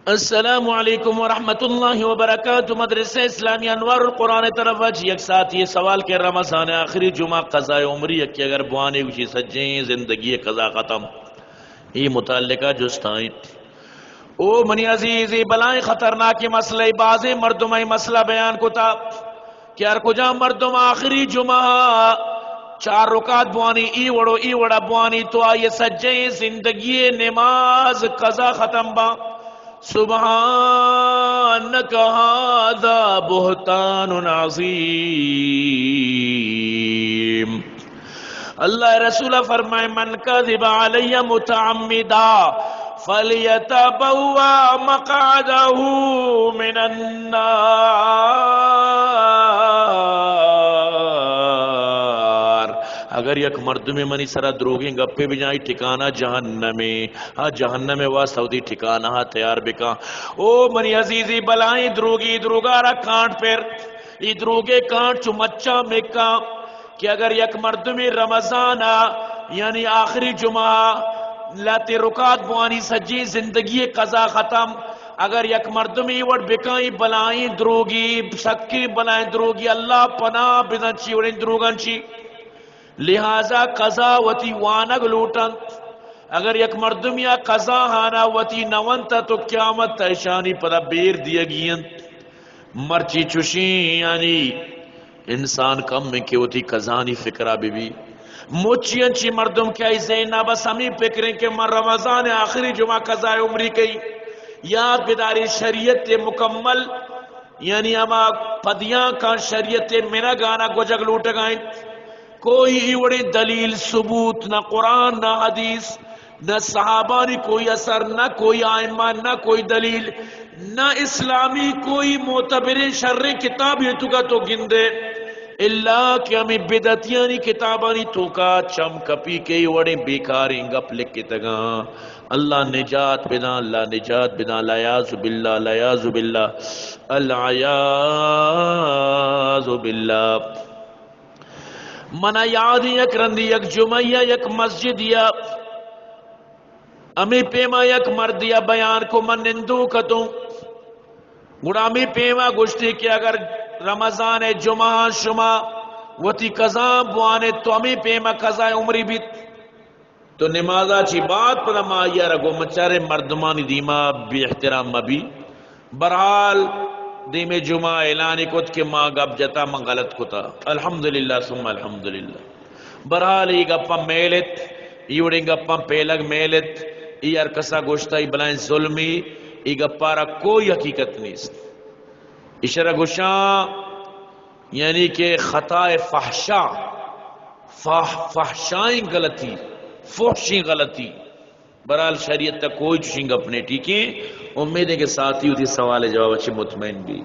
السلام علیکم ورحمۃ اللہ وبرکاتہ۔ مدرسہ اسلامی انوار القرآن طرف اچ یک ساتھی سوال کہ رمضان آخری جمعہ قضاء عمری کہ اگر بوانے گوشی سجیں زندگی قضا ختم، ای متعلقہ جست آئیں۔ او منی عزیز، ای بلائیں خطرناکیں مسئلہ، بازیں مردم ای مسئلہ بیان کتا کہ ہر کجا مردم آخری جمعہ چار رکعت بوانی، ای وڑو ای وڑا بوانی، تو آئی سجیں زندگی نماز قضا ختم با۔ سبحانک هذا بهتان عظیم۔ اللہ رسول فرمائے، من کذب علی متعمدا فلیتبوأ مقعده من النار۔ اگر یک مردمے منی سرا دروگیں گپے بجائیں، ٹھکانہ جہنمے، ہا جہنم واسطہ وتی ٹھکانہ تیار بکاں۔ او منی عزیزی، بلائیں دروگی، دروگا را کانٹ پر، ای دروگے کانٹ چو مچاں مکاں کہ اگر یک مردمے رمضان ء، یعنی آخری جمعہ ء، لہتے رکعت بوانی، سجیں زندگی قضا ختم۔ اگر یک مردمے وڑ بکاں، ای بلائیں دروگی، سکیں بلائیں دروگی، اللہ پناہ بدن چی وڑیں دروگاں چی۔ لہذا قضا وتی وانگ لوٹنت۔ اگر یک مردمیا قضا ہانا وتی نہ ونت تو قیامت ء اشانی پدا بیر دیگی انت۔ مرچی چوشیں یعنی انسان کم انت کہ وتی قضانی فکرا بہ بی۔ مچی انچی مردم کہ آئی ذہن ء بس ہمیں فکر انت کہ من رمضان آخری جمعہ قضاء عمری کئی۔ یاد بداری، شریعت مکمل، یعنی ہما پدیاں کان شریعت منگانا گوجگ لوٹگا انت۔ کوئی ای وڑیں دلیل ثبوت، نہ قرآن نہ حدیث، نہ صحابانی کوئی اثر، نہ کوئی آئمہ، نہ کوئی دلیل، نہ اسلامی کوئی معتبریں شریں کتابے توکا تو گندے، الا کہ ہمیں بدعتیانی کتابانی توکا چم کپی کہ ای وڑیں بیکاریں گپ لکھتگاں۔ اللہ نجات بداں، اللہ نجات بداں، العیاذ باللہ، العیاذ باللہ، العیاذ باللہ۔ منا یاد یک رندی یک جمعہ یک مسجد یا ہمیں پیما یک مردیا بیان کو، من نندو کتوں۔ گڑا ہمیں پیما گوشتی کہ اگر رمضان جمعہ شما وتی قضا بوانے تو ہمیں پیما قضا عمری بیت۔ تو نمازا چی بعد پدا ما آئی ء را گوں مچارے مردمانی دیما بے احترام مہ بی۔ برحال دیمے جمعہ اعلان کت کہ ما گپ جتا، من غلط کتا۔ الحمدللہ ثم الحمدللہ۔ برحال ای گپاں میلت، ای وڑیں گپاں پیلگ میلت، ای ہر کسا گوشتا ای بلائیں ظلمی، ای گپا را کوئی حقیقت نیست۔ اشرا گوشاں یعنی کہ خطا فحشا، فح-، فحشائیں غلطی، فحشیں غلطی۔ برحال شریعت تا کوئی چوشیں گپ نہیں، ٹھیک ہے؟ امید ہے کہ ساتھی وتی سوال جواب اچھے مطمئن بی۔